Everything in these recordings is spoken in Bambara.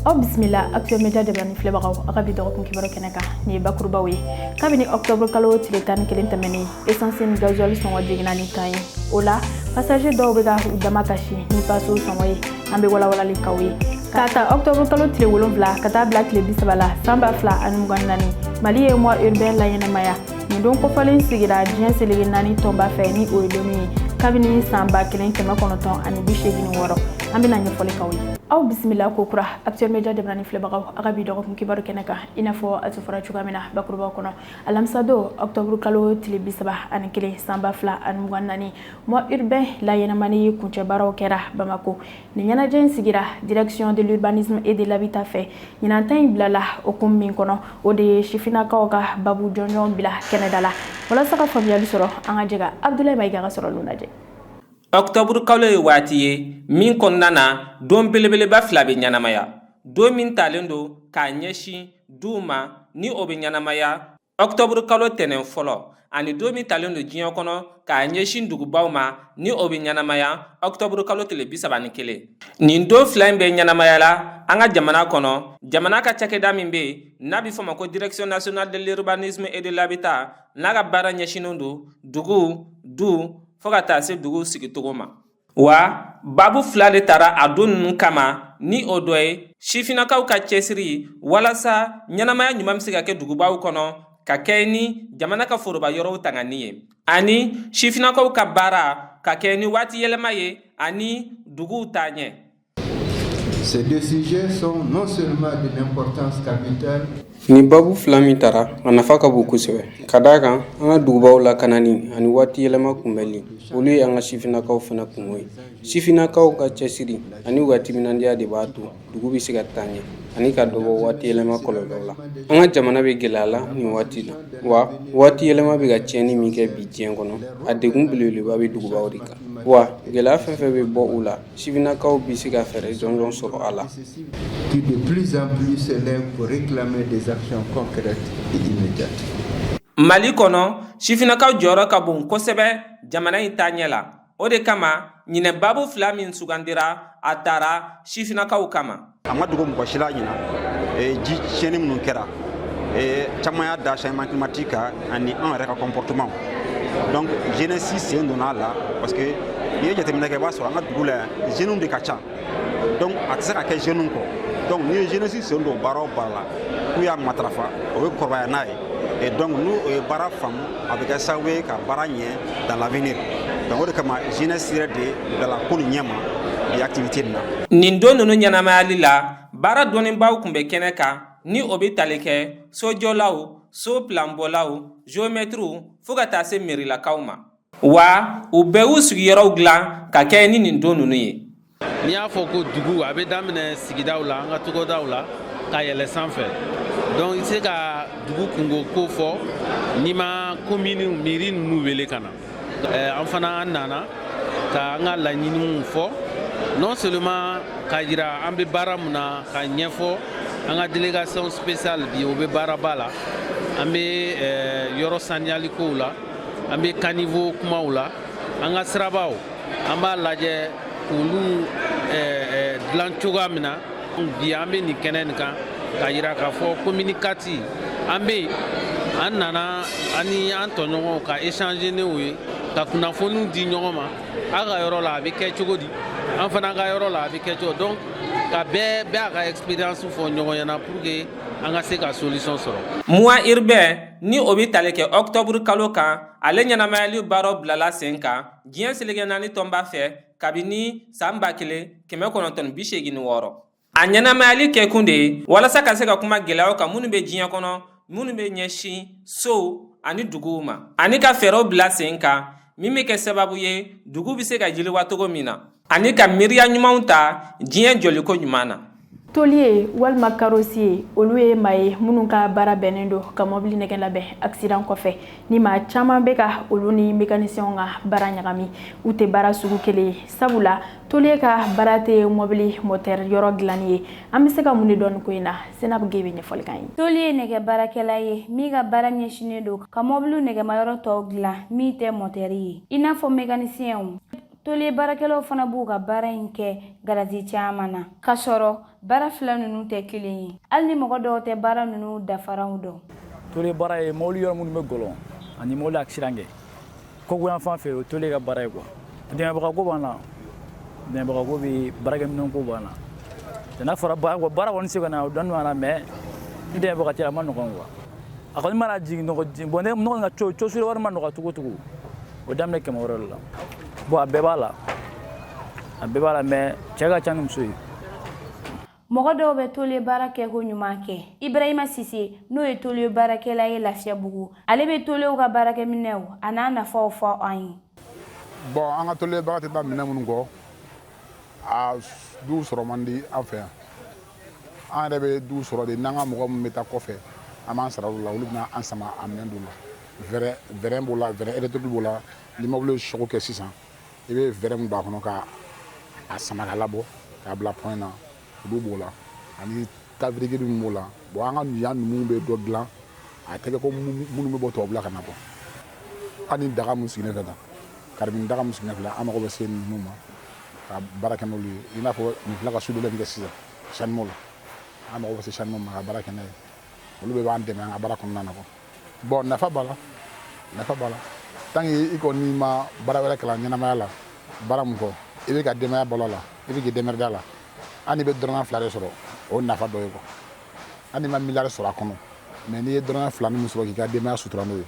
Aw bisimila Actuel Media jabaranin filɛbagaw, a ka bi dɔgɔkun kibaru kɛnɛ kan. Nin ye bakurubaw ye. Kabini octobre kalo tile 11 tɛmɛnen, essence ni gasoil sɔngɔ jiginna ni tan ye. O la, passager dɔw bɛ ka u dama kasi ni paso sɔngɔ ye. An bɛ walawalali k'aw ye. K'a ta octobre kalo tile 7 ka taa bila tile 30 la san 2024, Mali ye mois urbain laɲɛnamaya. Nin don kofɔlen sigira diɲɛ seleke naani tɔnba fɛ, ni o ye l'ONU ye, kabini san 1986. An bɛna ɲɛfɔli k'aw ye. Aw bisimila kokura Actuel Media jabaranin filɛbagaw, a ka bi dɔgɔkun kibaru kɛnɛ kan. I n'a fɔ a tun fɔra cogoya min na bakurubaw kɔnɔ, alamisa don, octobre kalo tile 31 san 2024, mois urbain laɲɛnamani kuncɛ baaraw kɛra Bamako. Nin ɲɛnajɛ in sigira Direction de l'urbanisme et de l'habitat fɛ. Ɲinan ta in bilala o kun min kɔnɔ, o de ye sifinnakaw ka babu jɔnjɔn bila kɛnɛda la. Walasa ka faamuyali sɔrɔ, an ka jɛ ka Abdoulaye Maïga ka sɔrɔliw lajɛ. Ɔkutɔburu kalo ye waati ye min kɔnɔna na don belebeleba fila bɛ ɲɛnamaya. Don min talen don k'a ɲɛsin duw ma, ni o bɛ ɲɛnamaya ɔkutɔburu kalo tɛnɛn fɔlɔ, ani don min talen don diɲɛ kɔnɔ k'a ɲɛsin dugubaw ma, ni o bɛ ɲɛnamaya ɔkutɔburu kalo tile 31. Nin don fila in bɛ ɲɛnamaya la an ka jamana kɔnɔ. Jamana ka cakɛda min bɛ yen n'a bɛ fɔ ma ko Direction nationale de l'urbanisme et de l'habitat, n'a ka baara ɲɛsinnen don duguw, du, fo ka taa se dugu sigicogo ma. Wa babu fila de tara a don ninnu kama, ni o dɔ ye sifinnakaw ka cɛsiri walasa ɲɛnamaya ɲuman bɛ se ka kɛ dugubaw kɔnɔ ka kɛ ni jamana ka foroba yɔrɔw tangani ye, ani sifinnakaw ka baara ka kɛ ni waati yɛlɛma ye ani duguw taaɲɛ. Ces deux sujets sont non seulement d'une importance capitale. Nin babu fila min tara, a nafa ka bon kosɛbɛ, ka d'a kan an ka dugubaw lakanani ani waati yɛlɛma kunbɛnli, olu ye an ka sifinnakaw fana kungo ye. Sifinnakaw ka cɛsiri ani u ka timinandiya de b'a to dugu bɛ se ka taa ɲɛ ani ka dɔ bɔ waati yɛlɛma kɔlɔlɔ la. An ka jamana bɛ gɛlɛya la nin waati la wa, waati yɛlɛma bɛ ka tiɲɛni min kɛ bi diɲɛ kɔnɔ, a degun belebeleba bɛ dugubaw de kan. Wa gɛlɛya fɛn fɛn bɛ bɔ u la, sifinnakaw bɛ se ka fɛɛrɛ jɔnjɔn sɔrɔ a la. Qui de plus en plus s'élèvent pour réclamer des actions concrètes et immédiates. Mali kɔnɔ, sifinnakaw jɔyɔrɔ ka bon kosɛbɛ jamana in taaɲɛ la. O de kama, ɲinɛ babu fila min sugandira, a tara sifinnakaw kama. A ma dogo mɔgɔ si la ɲina, ji tiɲɛni minnu kɛra, caman y'a da changement climatique kan ani an yɛrɛ ka comportement. Donc jeunesse sen donna a la, parce que n'i ye jateminɛ kɛ, i b'a sɔrɔ an ka dugu la yan, jeunes de ka ca. Donc a tɛ se ka kɛ jeunes kɔ. Donc n'i ye jeunesse sen don baara o baara la k'u y'a matarafa, o bɛ kɔrɔbaya n'a ye. Et donc n'u o ye baara faamu, a bɛ kɛ sababu ye ka baara ɲɛ dans l'avenir. Donc o de kama jeunesse yɛrɛ de bilala ko nin ɲɛma nin activité nin na. Nin don ninnu ɲɛnamayali la, baara dɔnnibaw tun bɛ kɛnɛ kan, ni o bɛ tali kɛ sojɔlaw, so pilanbɔlaw, géomètres, fo ka taa se mairilakaw ma. Wa u bɛɛ y'u sigiyɔrɔw dilan ka kɛ ni nin don ninnu ye. N'i y'a fɔ ko dugu, a bɛ daminɛ sigidaw la, an ka togodaw la, ka yɛlɛ sanfɛ. Donc i tɛ se ka dugu kungo ko fɔ n'i ma commune, mairie ninnu wele ka na. An fana, an nana ka an ka laɲiniw fɔ, non seulement ka yira an bɛ baara mun na, ka ɲɛfɔ an ka délégation spéciale. Bi, o bɛ baaraba la. An bɛ yɔrɔ saniyali kow la, an bɛ caniveau kumaw la, an ka sirabaw, an b'a lajɛ k'olu dilan cogoya min na. Bi, an bɛ nin kɛnɛ nin kan ka yira k'a fɔ commune 4, an bɛ yen. An nana an ni an tɔɲɔgɔnw ka échanger n'o ye, ka kunnafoniw di ɲɔgɔn ma. A ka yɔrɔ la, a bɛ kɛ cogo di? An fana ka yɔrɔ la, a bɛ kɛ cogo? Donc ka bɛɛ bɛɛ a ka expérience fɔ ɲɔgɔn ɲɛna pour que an ka se ka solution sɔrɔ. Mois urbain, ni o bɛ tali kɛ octobre kalo kan, ale ɲɛnamayali baaraw bilala sen kan diɲɛ seleke naani tɔnba fɛ kabini san 1986. A ɲɛnamayali kɛkun de ye walasa ka se ka kuma gɛlɛyaw kan minnu bɛ diɲɛ kɔnɔ, minnu bɛ ɲɛsin sow ani duguw ma, ani ka fɛɛrɛw bila sen kan min bɛ kɛ sababu ye dugu bɛ se ka yiriwa cogo min na, ani ka miiriya ɲumanw ta diɲɛ jɔliko ɲuman na. Tôlier walima carrossier, olu ye maa ye minnu ka baara bɛnnen don ka mɔbili nɛgɛ labɛn accident kɔfɛ. Ni maa caman bɛ ka olu ni mécanicien ka baara ɲagami, u tɛ baara sugu kelen ye, sabula tôlier ka baara tɛ mɔbili moteur yɔrɔ dilanni ye. An bɛ se ka mun de dɔn nin ko in na? Senabu Gueye bɛ ɲɛfɔli k'an ye. Tôlier ye nɛgɛ baarakɛla ye min ka baara ɲɛsinnen don ka mɔbiliw nɛgɛmayɔrɔ tɔw dilan min tɛ mɔtɛri ye. I n'a fɔ mécanicienw, tôlier baarakɛlaw fana b'u ka baara in kɛ garati caman na, k'a sɔrɔ Baara fila ninnu tɛ kelen ye, hali ni mɔgɔ dɔw tɛ baara ninnu dafaraw dɔn. Tôlier baara ye mobili yɔrɔ minnu bɛ gɔlɔn ani mobili accident kɛ kogoyan fan fɛ, o tôlier ka baara ye quoi. Dɛmɛbaga ko b'an na, dɛmɛbaga ko bɛ, baarakɛminɛn ko b'an na. N'a fɔra baara kɔni se ka na o dɔnni b'an na, mais ni dɛmɛbaga tɛ, a ma nɔgɔn quoi. A kɔni mana jigin nɔgɔ bon, ne nɔgɔ ka co co wari ma nɔgɔ cogo cogo, o daminɛ 600 de la. Bon, a bɛɛ b'a la, a bɛɛ b'a la, mais cɛ ka ca ni muso ye. Mɔgɔ dɔw bɛ tôlier baara kɛ ko ɲuman kɛ. Ibrahima Sise, n'o ye tôlier baarakɛla ye Lafiyabugu, ale bɛ tôlierw ka baarakɛminɛw a n'a nafaw fɔ an ye. Bon, an ka tôlier baara tɛ taa minɛn minnu kɔ, a du sɔrɔ man di an fɛ yan. An yɛrɛ bɛ du sɔrɔ de n'an ka mɔgɔ min bɛ taa kɔfɛ, an b'an sara olu la, olu bɛna an sama a minɛn dɔw la. Vérin, vérin b'o la, vérin électrique b'o la. Ni mobili ye choc kɛ sisan, i bɛ vérin min don a kɔnɔ ka a sama ka labɔ k'a bila point na, olu b'o la, ani tavirigiri min b'o la. Bon, an ka yan numuw bɛ dɔ dilan, a tɛ kɛ ko minnu bɛ bɔ tubabula ka na bɔ. Hali ni daga min sigilen filɛ tan, karibini daga min sigilen filɛ, an mago bɛ se ninnu ma ka baara kɛ n'olu ye. I n'a fɔ nin filɛ ka soudure min kɛ sisan chalumeau la, an mago bɛ se chalumeau ma ka baara kɛ n'a ye. Olu bɛɛ b'an dɛmɛ an ka baara kɔnɔna na quoi. Bon, nafa b'a la, nafa b'a la. Tant que i kɔni ma baara wɛrɛ kalan ɲɛnamaya la, baara mun kɔ, i bɛ ka denbaya balo a la, i bɛ k'i démerder a la. Hali n'i bɛ dɔrɔmɛ 2 de sɔrɔ, o ye nafa dɔ ye quoi. Hali n'i ma miliyari sɔrɔ a kɔnɔ, mais n'i ye dɔrɔmɛ 2 min sɔrɔ k'i ka denbaya sutura n'o ye,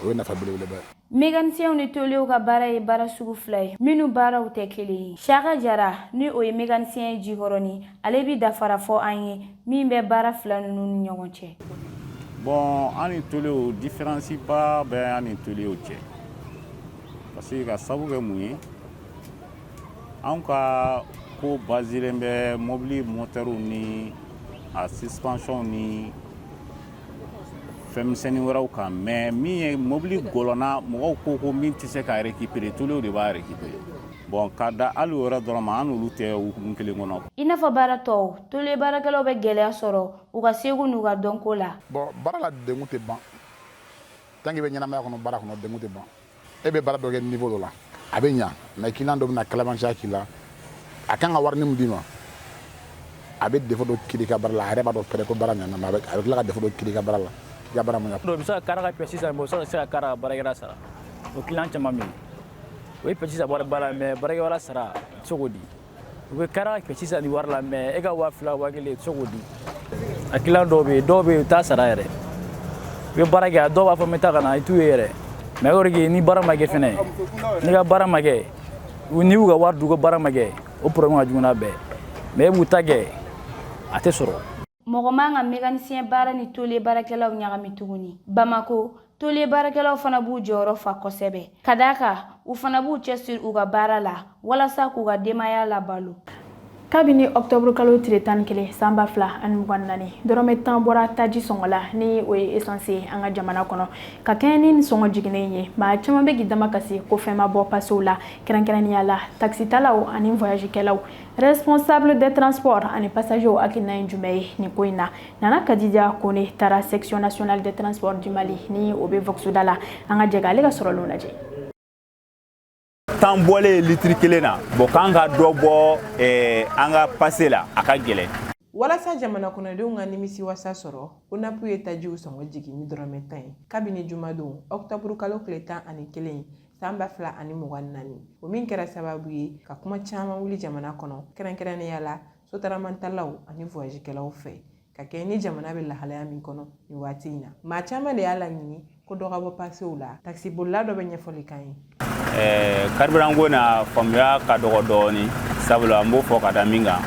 o ye nafa belebeleba ye. Mécaniciens ni tôliers ka baara ye baara sugu fila ye minnu baaraw tɛ kelen ye. Saka Jara, ni o ye mécanicien ye Jikɔrɔni, ale bi dafara fɔ an ye min bɛ baara fila ninnu ni ɲɔgɔn cɛ. Bon, an ni tôliers, différence ba bɛ an ni tôliers cɛ, parce que ka sabu kɛ mun ye, anw ka ko baselen bɛ mobili moteur ni a suspension ni fɛn misɛnnin wɛrɛw kan. Mais min ye mobili gɔlɔnna, mɔgɔw ko ko min tɛ se ka récupérer, tôliers de b'a récupérer. Bon, ka da hali o yɔrɔ dɔrɔn ma, an n'olu tɛ hukumu kelen kɔnɔ. I n'a fɔ baara tɔw, tôlier baarakɛlaw bɛ gɛlɛya sɔrɔ u ka seko n'u ka dɔnko la. Bon, baara la, degun tɛ ban. Tant que i bɛ ɲɛnamaya kɔnɔ, baara kɔnɔ, degun tɛ ban. E bɛ baara dɔ kɛ niveau dɔ la, a bɛ ɲa, mais client dɔ bɛna kalabanciya k'i la. A kan ka warini min d'i ma, a bɛ défaut dɔ kiri i ka baara la. A yɛrɛ b'a dɔn pɛrɛ ko baara ɲana, mais a bɛ tila ka défaut dɔ kiri i ka baara la k'i ka baara ma ɲa. Dɔw bɛ se ka kara ka pièce san, mais o tɛ se ka kara ka baarakɛla sara. O client caman bɛ yen, o ye pièce san wari ba la, mais baarakɛla sara, i tɛ se k'o di. U bɛ kara ka pièce san ni wari la, mais e ka 2000, 1000, i tɛ se k'o di. A client dɔw bɛ yen, dɔw bɛ yen, u t'a sara yɛrɛ. I bɛ baara kɛ, a dɔw b'a fɔ n bɛ taa ka na, i t'u ye yɛrɛ. Mais o de ni baara ma kɛ fɛnɛ, n'i ka baara ma kɛ, n'i y'u ka wari dun ko baara ma kɛ, o problème ka jugu n'a bɛɛ. Mais e b'u ta kɛ, a tɛ sɔrɔ. Mɔgɔ man ka mécanicien baara ni tôlier baarakɛlaw ɲagami tuguni. Bamako tôlier baarakɛlaw fana b'u jɔyɔrɔ fa kosɛbɛ, ka d'a kan u fana b'u cɛsiri u ka baara la walasa k'u ka denbaya labalo. Kabini octobre kalo tile 11 san 2024, dɔrɔmɛ 10 bɔra taji sɔngɔ la, ni o ye essence ye an ka jamana kɔnɔ. Ka kɛɲɛ ni sɔngɔ jiginnen ye, maa caman bɛ k'i dama kasi ko fɛn ma bɔ pasew la, kɛrɛnkɛrɛnnenya la taxitalaw ani voyagekɛlaw. Responsable des transports ani passagers hakilina ye jumɛn ye nin ko in na? Nana Kadija Kone taara Section nationale des transports du Mali, ni o bɛ Vox da la. An ka jɛ k'ale ka sɔrɔlenw lajɛ. 10 bɔlen litiri kelen na, bon, k'an ka dɔ bɔ an ka pase la, a ka gɛlɛn. Walasa jamana kɔnɔdenw ka nimisi wasa sɔrɔ, ONAP ye tajiw sɔngɔ jigin ni dɔrɔmɛ 10 ye kabini jumadon ɔkutɔburu kalo tile 11 san 2024. O min kɛra sababu ye ka kuma caman wuli jamana kɔnɔ, kɛrɛnkɛrɛnnenya la sotaramantalaw ani voyagekɛlaw fɛ, ka kɛ ni jamana bɛ lahalaya min kɔnɔ nin waati in na. Maa caman de y'a laɲini ko dɔ ka bɔ pasew la. Takisibolila dɔ bɛ ɲɛfɔli kan ye. Carburant ko na, faamuya ka dɔgɔ dɔɔni, sabula n b'o fɔ ka da min kan,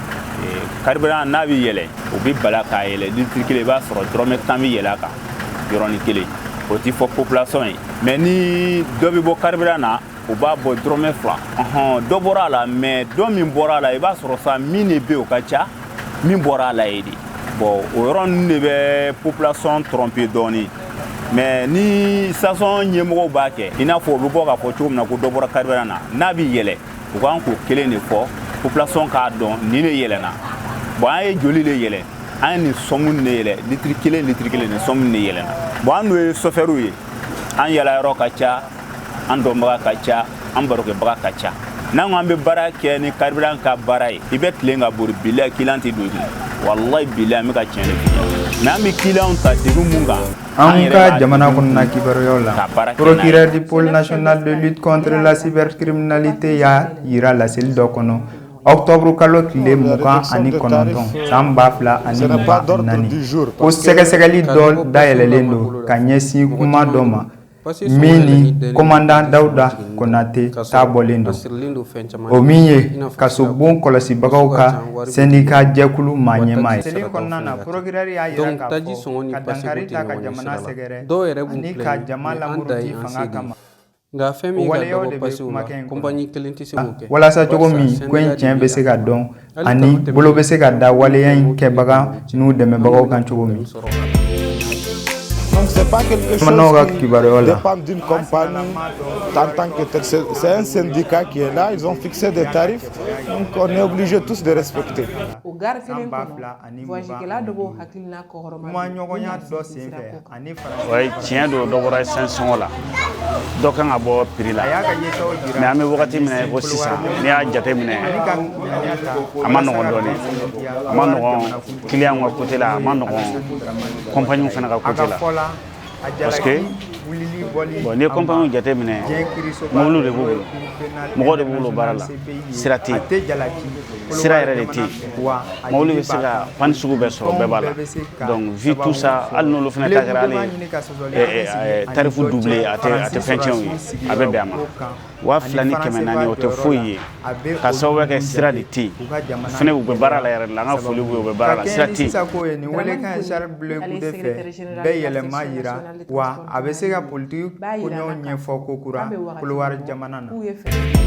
carburant n'a bɛ yɛlɛ, o bɛ bala k'a yɛlɛ litiri kelen, i b'a sɔrɔ dɔrɔmɛ 10 bɛ yɛlɛ a kan yɔrɔnin kelen. O ti fɔ population ye. Mais ni dɔ bɛ bɔ carburant na, o b'a bɔ dɔrɔmɛ 2, ɔhɔn, dɔ bɔra a la. Mais dɔ min bɔra a la, i b'a sɔrɔ sa min de bɛ yen, o ka ca min bɔra a la ye de. Bon, o yɔrɔ ninnu de bɛ population tromper dɔɔni. Mais ni station ɲɛmɔgɔw b'a kɛ i n'a fɔ u bɛ bɔ k'a fɔ cogo min na ko dɔ bɔra carburant na, n'a bɛ yɛlɛ, u kan k'o kelen de fɔ population k'a dɔn nin de yɛlɛnna. Bon, an ye joli de yɛlɛ? An ye nin somme de yɛlɛ, litiri kelen, litiri kelen, nin somme de yɛlɛnna. Bon, an n'o ye chauffeur ye, an yalayɔrɔ ka ca, an dɔnbaga ka ca, an barokɛbaga ka ca. N'an ko an bɛ baara kɛ ni carburant ka baara ye, i bɛ tilen ka bori, bilahi client tɛ don i kun. Walahi bilahi, an bɛ ka tiɲɛ de f'i ye. Mais an bɛ client ta degun mun kan, An ka jamana kɔnɔna kibaruyaw la, procureur du pôle national de lutte contre la cybercriminalité y'a yira laseli dɔ kɔnɔ octobre kalo tile 29 san 2024, ko sɛgɛsɛgɛli dɔ dayɛlɛlen don ka ɲɛsin kuma dɔ ma min ni commandant Dawuda Konate ta bɔlen don, o min ye kasobon kɔlɔsibagaw ka syndicat jɛkulu maa ɲɛmaa ye. Seli kɔnɔna na, procureur y'a yira k'a fɔ ka dankari ta ka jamana sɛgɛrɛ ani ka jama lamuruti fanga kama, Nka fɛn min o ka waleyaw dɔgɔ de bɛ pasew la, kumakɛ in kɔnɔ, compagnie kelen tɛ se k'o kɛ, walasa cogo barisa min ko in syndicat de tiɲɛ bɛ bɛ se ka dɔn hali ani kalo bolo tɛmɛnen bɛ se ka da waleya in kɛbaga n'u an dɛmɛbagaw delila kan ka cogo min. problème sɔrɔ a la. Donc c'est pas quelque Bamananw chose ka qui kibaruyaw la, dépend d'une compagnie en tant que tel. C'est un syndicat qui est là, ils ont fixé des tarifs, donc on est obligé tous de respecter. O gari san kelen ba kɔnɔ, fila ani voyagekɛla mugan dɔ b'o hakilina kɔkɔrɔma kuma don ni ɲɔgɔnya na dɔ sinsin senfɛ sira ko kan. Ani Faransi Ouais, tiɲɛ don, dɔ bɔra essence sɔngɔ la, dɔ kan ka bɔ prix la. A y'a ka yetaw jira Mais an bɛ ka wagati min na i ɲɛsin ko sisan, Kɔdiwari n'i y'a jateminɛ, ani ka ŋaniya ta a ma walasa nɔgɔn ka dɔɔni. bɛn sɛmɛntiya A ma Kɔdiwari nɔgɔn jamanakuntigi client ka n'o côté la, a ye ma nɔgɔn Alassane Dramane compagnie Ouattara fana ye. ka A côté ka la. fɔ la, a Parce que jalaki wulili bɔli bon, n'i ye a ma compagnie jateminɛ, diɲɛ kiirisoba mobili fɛ, de b'u n'o ye bolo, Cour pénale mɔgɔw de b'u bolo baara internationale la, CPI ye, sira tɛ a yen, tɛ jalaki sira Kɔdiwari yɛrɛ de tɛ jamana yen. fɛ, wa a Mobili jigi bɛ se b'a ka kan panne sugu bɛɛ sɔrɔ, tɔnw bɛɛ b'a la. bɛɛ bɛ se ka Donc vu tout sababu ça, hali sɔrɔ. n'olu fana ta kɛra Blé Goudé b'a hali ɲini ka sɔsɔli kɛ sigi ani tarif dɔ doublé, cɛ a tɛ Faransi fɛn tiɲɛ u ye, sɔrɔdasiw a bɛ sigiyɔrɔ bɛn a ma. ko kan Waa ani fila ni franc kɛmɛ CFA naani, o tɛ jɔyɔrɔ foyi la, ye, a bɛ ka olu sababuya kɛ minnu sira de jate tɛ yen. u ka jamana Fɛnɛ u bɛ baara gɛlɛya la yɛrɛ de la, an ka foli sababu b'u ye, u ye. bɛ baara Ka la, kɛɲɛ sira ni tɛ yen. sisan ko ye, nin Dramane welekan ye Kone, Charles Blé ni ale ye Goudé fɛ secrétaire général bɛ de la yɛlɛma section yira, nationale de wa transport a bɛ se ka du Mali, politiki b'a yira koɲɛw an na k'a ɲɛfɔ fɔ kokura k'a bɛ wagati Kɔdiwari min bɔ, jamana na. K'u ye fɛɛrɛ tigɛ ka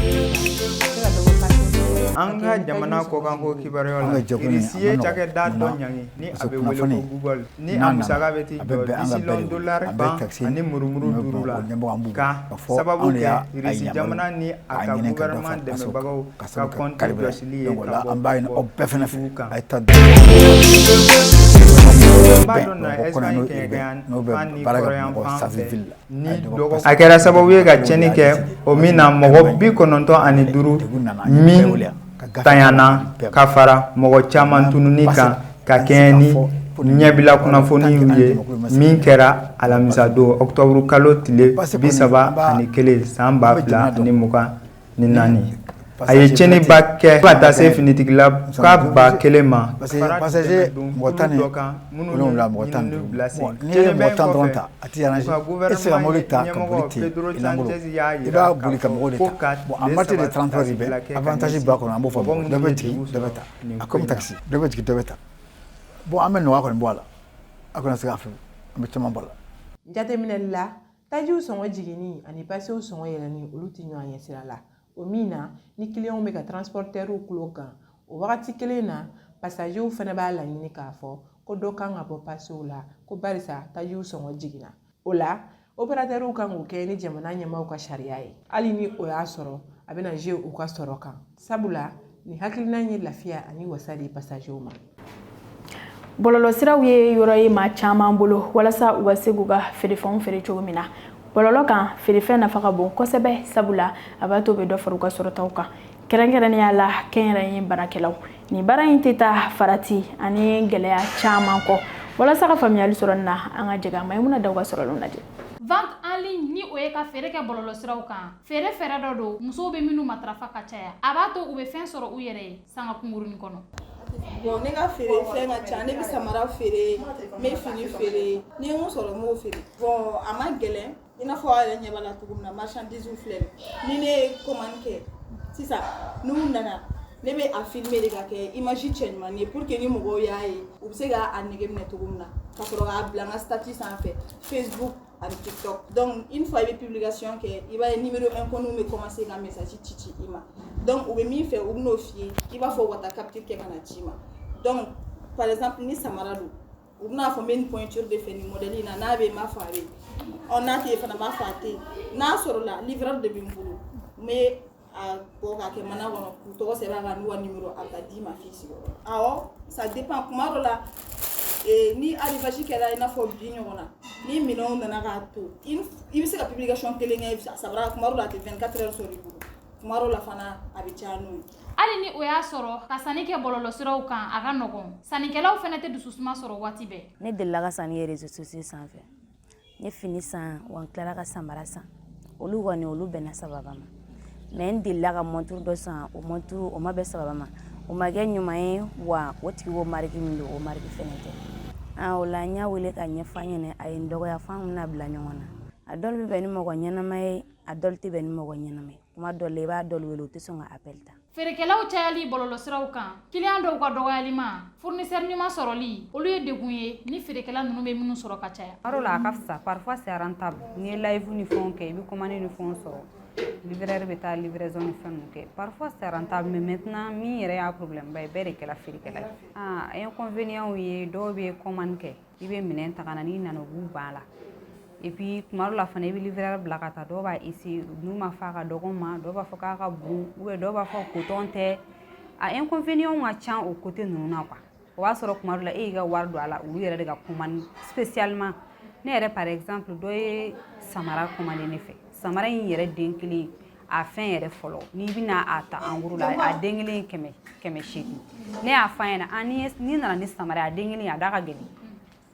se ka dɔ bɔ pasew sɔngɔ la ka An kɛɲɛ ka ni jamana tajiw sɔngɔ kɔkanko jiginni ye. kibaruyaw An la, ka jɛkulu in Irisi a ye ma nɔgɔn. cakɛda dɔ Munna? ɲangi ni Parce a que bɛ wele ko kunnafoni Google, ni a n'a nana, musaka bɛ t'i a bɛ jɔ bɛn an ka bɛɛ bisilɔn de bolo. dolari A bɛɛ ban taxi ani murumuru n'o bɛ duuru Bamakɔ la, ɲɛmɔgɔ an b'u bolo ka ka fɔ sababu anw de kɛ y'a Irisi yamaru jamana ni a k'a ka ɲini ka dɔ gouvernement fara pasew kan dɛmɛbagaw ka ka sababu kɛ kɔnti carburant. jɔsili ye Donc o ka la bɔ an b'a ɲini aw bɛɛ fɛnɛ fɛ, dugu kan. a ye taa B'a bɛn dɔn na Bamakɔ kɔnɔ Espagne n'o urbain n'o bɛ kɛɲɛkɛyan fan ni baara kɛ kɔrɔyan Bamakɔ fan centre fɛ ville la, ni a ye dɔ bɔ dɔgɔ pasew a kɛra sababu ye ka o de tiɲɛni y'a kɛ, décidé o parce min que na mɔgɔ carburant 95 degun nana, an ye bɛɛ min wele yan ka gafe tanyana, di bɛɛ ma. ka fara mɔgɔ caman N'an tununi pase kan, ka an tɛ se kɛɲɛ k'a ni fɔ ko nin ɲɛbila tant que kunnafoniw an ye jamakulu ma se min ka kɛra alamisa don octobre kalo tile pase bi kɔni saba an b'a ani kelen san an ba bɛ fila jamana ani dɔn mugan ni ni naani. A ye passager bɛrɛ tɛ tiɲɛniba kɛ fo ka an bɛ taa se kɛ finitigila ka 1000 ma, parce que fara passager dɛmɛdon mɔgɔ kulu tan ni dɔ kan minnu ye wolonwula, mɔgɔ tan ni ɲinini duuru, bila sen. bon, n'i ye Tiɲɛniba mɔgɔ in 10 dɔrɔn kɔfɛ, ta, a t'i u arranger. ka E tɛ se ka gouvernement mobili ta ka boli ɲɛmɔgɔ ten Pedro i lankolon, Sanchez y'a i yira b'a k'a boli ka fɔ mɔgɔw de ko ta. ka Bon, en tile matière de 3 transport urbain, tasibila kɛ ka avantage ɲɛsin b'a kɔnɔ, an b'o fɔ mɔgɔ mɔgɔw ye. Dɔ minnu bɛ ye jigin, degun dɔ bɛ sɔrɔ ta, nin a ko comme in na. taxi, dɔ bɛ jigin, dɔ bɛ ta. Bon, an bɛ nɔgɔya kɔni bɔ a la, a kana se k'a fɔ an bɛ caman bɔ a la. Jateminɛli la, tajiw sɔngɔ jiginni ani pasew sɔngɔ yɛlɛnni, olu tɛ ɲɔgɔn ɲɛ sira la. O min na ni kiliyanw bɛ ka transportɛriw kulo kan, o wagati kelen na passagerw fana b'a laɲini k'a fɔ ko dɔ kan ka bɔ pasew la, ko barisa tajiw sɔngɔ jiginna. O la opérateurs kan k'o kɛ ni jamana ɲɛmaaw ka sariya ye, hali ni o y'a sɔrɔ a bɛna jouer u ka sɔrɔ kan, sabula nin hakilina ye lafiya ani wasa de ye passagerw ma. Bɔlɔlɔsiraw ye yɔrɔ ye maa caman bolo walasa u ka se k'u ka feerefɛnw feere cogo min na bɔlɔlɔ kan. Feerefɛn nafa ka bon kosɛbɛ, sabula a b'a to bɛ dɔ fara u ka sɔrɔtaw kan, kɛrɛnkɛrɛnnenya la kɛnyɛrɛye baarakɛlaw. Nin baara in tɛ taa farati ani gɛlɛya caman kɔ. Walasa ka faamuyali sɔrɔ nin na, an ka jɛ ka Mayimuna Daw ka sɔrɔlenw lajɛ. Vente en ligne, ni o ye ka feere kɛ bɔlɔlɔsiraw kan, feere fɛɛrɛ dɔ don musow bɛ minnu matarafa ka caya. A b'a to u bɛ fɛn sɔrɔ u yɛrɛ ye sanga kunkurunin kɔnɔ. Bon, ne ka feere fɛn ka ca. Ne bɛ samara feere, n bɛ fini feere, ni n y'o sɔrɔ n b'o feere. Bon, a ma gɛlɛn, i n'a fɔ aw yɛrɛ ɲɛ b'a la cogo min na, marchandise filɛ nin. Ni ne ye commande kɛ sisan, n'u nana, ne bɛ a filmer de ka kɛ image cɛɲuman ye pour que ni mɔgɔw y'a ye, u bɛ se k'a nege minɛ cogo min na, ka sɔrɔ k'a bila n ka statut sanfɛ Facebook ani TikTok. Donc une fois i bɛ publication kɛ, i b'a ye numéro inconnu bɛ commencer ka message ci ci i ma. Donc u bɛ min fɛ, u bɛ n'o f'i ye, i b'a fɔ u ka taa capture kɛ ka na ci ma. Donc par exemple, ni samara don, u bɛna fɔ n bɛ nin pointure de fɛ nin modèle in na, n'a bɛ yen n b'a fɔ a bɛ yen, ɔ n'a tɛ yen fana n b'a fɔ a tɛ yen. N'a sɔrɔla, livreur de bɛ n bolo, n bɛ a bɔ k'a kɛ mana kɔnɔ k'u tɔgɔ sɛbɛn a kan n'u ka numéro, a bɛ taa d'i ma f'i sigiyɔrɔ la. Awɔ, ça dépend. Kuma dɔ la, ni arrivage kɛra, i n'a fɔ bi ɲɔgɔn na, ni minɛnw nana k'a to, i bɛ se ka publication kelen kɛ, samara kuma dɔ la a tɛ 24 heures sɔrɔ i bolo. Tuma dɔw la fana, a bɛ caya n'o ye. Hali ni o y'a sɔrɔ ka sanni kɛ bɔlɔlɔsiraw kan, a ka nɔgɔn, sannikɛlaw fana tɛ dususuma sɔrɔ waati bɛɛ. Ne delila ka sanni kɛ réseaux sociaux sanfɛ. N ye fini san wa, n tilara ka samara san. Olu kɔni, olu bɛnna sababa ma. Mais n delila ka montre dɔ san, o montre o ma bɛn sababa ma, o ma kɛ ɲuman ye wa. O tigi ko marque min don, o marque fɛnɛ tɛ. Ah, o la n y'a wele ka ɲɛfɔ a ɲɛna, a ye n dɔgɔya fo an bɛna bila ɲɔgɔn na. A dɔw bɛ bɛn ni mɔgɔ ɲɛnama ye, a dɔw tɛ bɛn ni mɔgɔ ɲɛnama ye. Kuma dɔ la, i b'a dɔw wele, u tɛ sɔn ka appel ta. Feerekɛlaw cayali bɔlɔlɔsiraw kan, kiliyan dɔw ka dɔgɔyalima, fournisseur ɲuman sɔrɔli, olu ye degun ye ni feerekɛla ninnu bɛ minnu sɔrɔ ka caya. Yɔrɔ la, a ka fisa. Parfois c'est rentable. N'i ye live ni fɛnw kɛ, i bɛ commande ni fɛnw sɔrɔ, livreur bɛ taa livraison ni fɛn ninnu kɛ. Parfois c'est rentable, mais maintenant, min yɛrɛ y'a problème ba ye, bɛɛ de kɛra feerekɛla ye. Ah, inconvénient ye, dɔw bɛ commande kɛ, i bɛ minɛn ta ka na, n'i nana, u b'u ban a la. Et puis tuma dɔ la fana, i bɛ livreur bila ka taa, dɔw b'a essayer, n'u ma fɔ a ka dɔgɔn ma, dɔw b'a fɔ k'a ka bon, ou bien dɔw b'a fɔ coton tɛ. A inconvénient ka ca o côté ninnu na quoi. O b'a sɔrɔ tuma dɔ la, e y'i ka wari don a la, olu yɛrɛ de ka commande spécialement. Ne yɛrɛ, par exemple, dɔ ye samara commandé ne fɛ. Samara in yɛrɛ den kelen, a fɛn yɛrɛ fɔlɔ, n'i bɛna a ta en gros la, a den kelen ye 180. Ne y'a fɔ a ɲɛna, ah, n'i nana ni samara ye, a den kelen, a da ka gɛlɛn,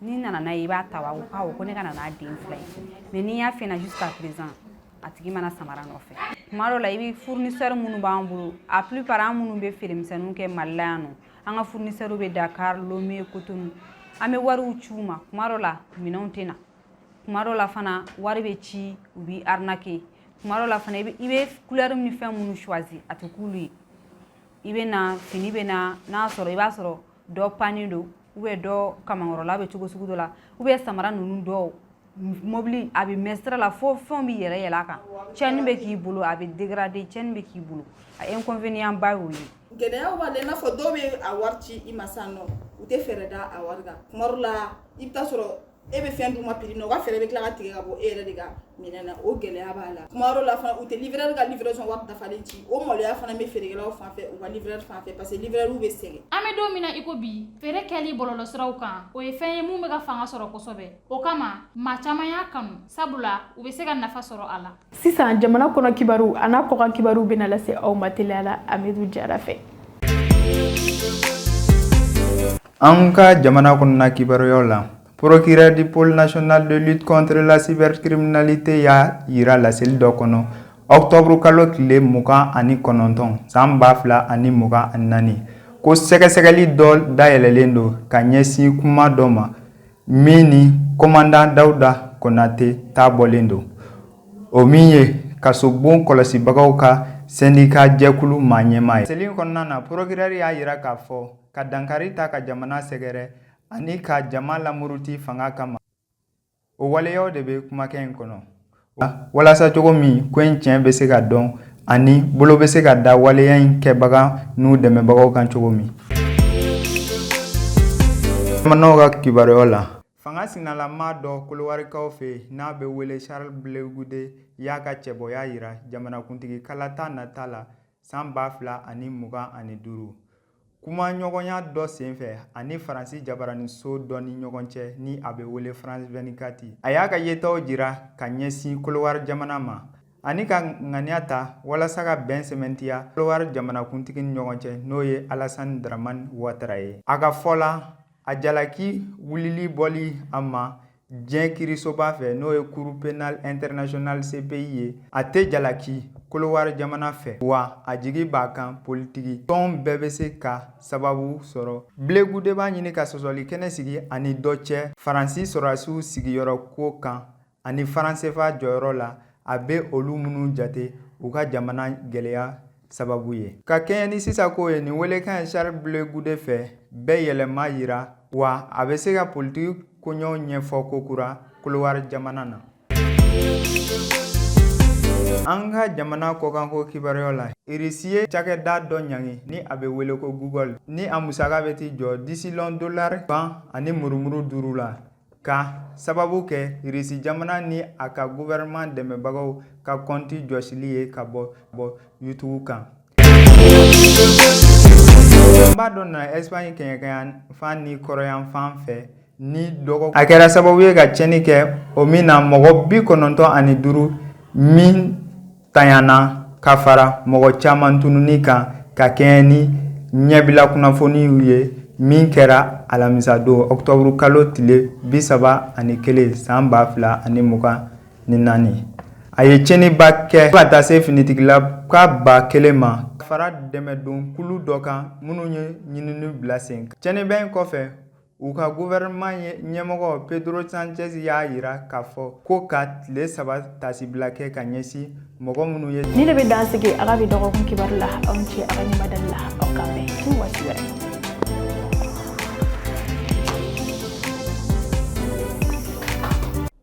n'i nana n'a ye, i b'a ta wa? Ko awɔ, ko ne ka na n'a den fila ye. Mais n'i y'a f'i ɲɛna, jusqu'à présent a tigi mana samara nɔfɛ. Tuma dɔw la, i bɛ fournisseur minnu b'an bolo, a plupart, an minnu bɛ feeremisɛnninw kɛ Mali la yan nɔ, an ka fournisseur bɛ Dakar, Lomé, Cotonou. An bɛ wariw ci u ma. Tuma dɔw la, minɛnw tɛ na. Tuma dɔw la fana, wari bɛ ci, u b'i arnaquer. Tuma dɔw la fana, i bɛ couleur ni fɛn minnu choisi, a tɛ k'olu ye. I bɛ na, fini bɛ na, n'a sɔrɔ i b'a sɔrɔ dɔ pannen don, ou bien dɔ kamankɔrɔla bɛ cogo sugu dɔ la, ou bien samara ninnu dɔw, mobili a bɛ mɛn sira la fo fɛnw bɛ yɛlɛ yɛlɛ a kan, tiɲɛni bɛ k'i bolo, a bɛ dégrader, tiɲɛni bɛ k'i bolo. A inconvénient ba y'o ye. Gɛlɛyaw b'a la, i n'a fɔ dɔw bɛ a wari ci i ma sisan nɔ, u tɛ fɛɛrɛ da a wari kan. Tuma dɔ la, i bɛ taa sɔrɔ e bɛ fɛn d'u ma prix min na, u ka fɛɛrɛ bɛ tila ka tigɛ ka bɔ e yɛrɛ de ka minɛn na. O gɛlɛya b'a la. Tuma dɔw la fana, u tɛ livreur ka livraison wari dafalen ci. O maloya fana bɛ feerekɛlaw fan fɛ, u ka livreur fan fɛ, parce que livreur bɛ sɛgɛn. An bɛ don min na i ko bi, feere kɛli bɔlɔlɔsiraw kan, o ye fɛn ye mun bɛ ka fanga sɔrɔ kosɛbɛ. O kama, maa caman y'a kanu, sabula u bɛ se ka nafa sɔrɔ a la. Sisan, jamana kɔnɔ kibaru a n'a kɔkan kibaru bɛna lase aw ma teliya la Amidu Jara fɛ. An ka jamana kɔnɔna kibaruyaw la, procureur du pôle national de lutte contre la cybercriminalité y'a yira laseli dɔ kɔnɔ octobre kalo tile 29 san 2024 ko sɛgɛsɛgɛli dɔ dayɛlɛlen don ka ɲɛsin kuma dɔ ma min ni commandant Dawuda Konate ta bɔlen don, o min ye kasobon kɔlɔsibagaw ka syndicat jɛkulu maa ɲɛmaa ye. Laseli kɔnɔna na, procureur y'a yira k'a fɔ ka dankari ta ka jamana sɛgɛrɛ ani ka jama lamuruti fanga kama, o waleyaw de bɛ kumakɛ in kɔnɔ, walasa cogo min ko in tiɲɛ bɛ se ka dɔn ani bolo bɛ se ka da waleya in kɛbaga n'u dɛmɛbagaw kan cogo min. Bamananw ka kibaruyaw la, fanga sinalama dɔ Kolowarikaw fɛ yen n'a bɛ wele Charles Blé Goudé y'a ka cɛbɔya yira jamanakuntigi kalata nata la san 2025. Kumaɲɔgɔnya dɔ senfɛ ani Faransi jabaraniso dɔ ni ɲɔgɔn cɛ ni a bɛ wele France 24, a y'a ka yetaw jira ka ɲɛsin Kolowari jamana ma ani ka ŋaniya ta walasa ka bɛn sɛmɛntiya Kolowari jamanakuntigi ni ɲɔgɔn cɛ, n'o ye Alassane Dramane Ouattara ye. A ka fɔ la, a jalaki wulili bɔli a ma diɲɛ kirisoba fɛ, n'o ye Cour pénale internationale CPI ye, a tɛ jalaki Kolowari jamana fɛ, wa a jigi b'a kan politiki tɔn bɛɛ bɛ se ka sababu sɔrɔ. Blé Goudé b'a ɲini ka sɔsɔli kɛnɛ sigi ani dɔ cɛ Faransi sɔrɔdasiw sigiyɔrɔ ko kan ani faran sefa jɔyɔrɔ la, a bɛ olu minnu jate u ka jamana gɛlɛya sababu ye. Ka kɛɲɛ ni sisan ko ye, nin welekan ye Charles Blé Goudé fɛ bɛ yɛlɛma yira, wa a bɛ se ka politiki koɲɛw ɲɛfɔ kokura Kolowari jamana na. An ka jamana kɔkanko kibaruyaw la, Irisi ye cakɛda dɔ ɲangi ni a bɛ wele ko Google, ni a musaka bɛ t'i jɔ disilɔn dolari ban ani murumuru duuru la, ka sababu kɛ Irisi jamana ni a ka gouvernement dɛmɛbagaw ka kɔnti jɔsili ye ka bɔ YouTube kan. Ba dɔ nana Espagne kɛɲɛkayanfan ni kɔrɔnyanfan fɛ ni dɔgɔ, a kɛra sababu ye ka tiɲɛni kɛ, o min na mɔgɔ 95 min tanyana. Ka fara mɔgɔ caman tununni kan ka kɛɲɛ ni ɲɛbila kunnafoniw ye min kɛra alamisadon ɔkutɔburu kalo tile 31 san 2024. A ye tiɲɛniba kɛ ka taa se finitigilaka 1000 ma, ka fara dɛmɛdonkulu dɔ kan minnu ye ɲinini bila sen kan. Tiɲɛniba in kɔfɛ, u ka gouvernement ɲɛmɔgɔ Pedro Sanchez y'a jira k'a fɔ ko ka tile 3 taasibila kɛ ka ɲɛsin mɔgɔ minnu ye. Nin de bɛ dan sigi a ka bi dɔgɔkun kibaru la. Aw ni ce a ka ɲɛmadali la. Aw k'an bɛn ni waati wɛrɛ.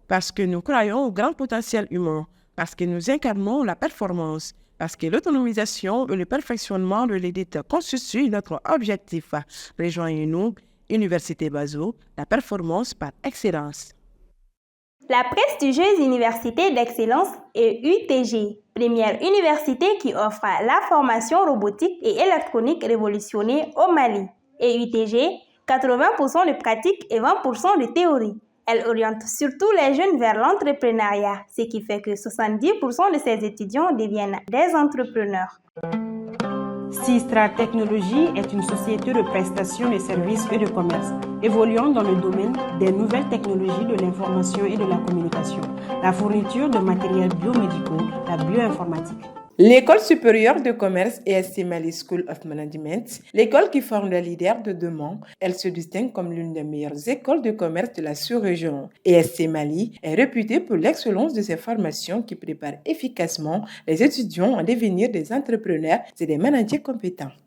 Parce que nous croyons au grand potentiel humain, parce que nous incarnons la performance, parce que l'autonomisation et le perfectionnement de l'élite constituent notre objectif. Rejoignez-nous, Université Bazo, la performance par excellence. La prestigieuse université d'excellence est UTG, première université qui offre la formation robotique et électronique révolutionnée au Mali. Et UTG, 80% de pratique et 20% de théorie. Elle oriente surtout les jeunes vers l'entrepreneuriat, ce qui fait que 70% de ses étudiants deviennent des entrepreneurs. Sistra Technologies est une société de prestation de services et de commerce évoluant dans le domaine des nouvelles technologies de l'information et de la communication, la fourniture de matériels biomédicaux, la bioinformatique. L'École supérieure de commerce ESC Mali School of Management, l'école qui forme les leaders de demain, elle se distingue comme l'une des meilleures écoles de commerce de la sous-région. ESC Mali est réputée pour l'excellence de ses formations qui préparent efficacement les étudiants à devenir des entrepreneurs et des managers compétents.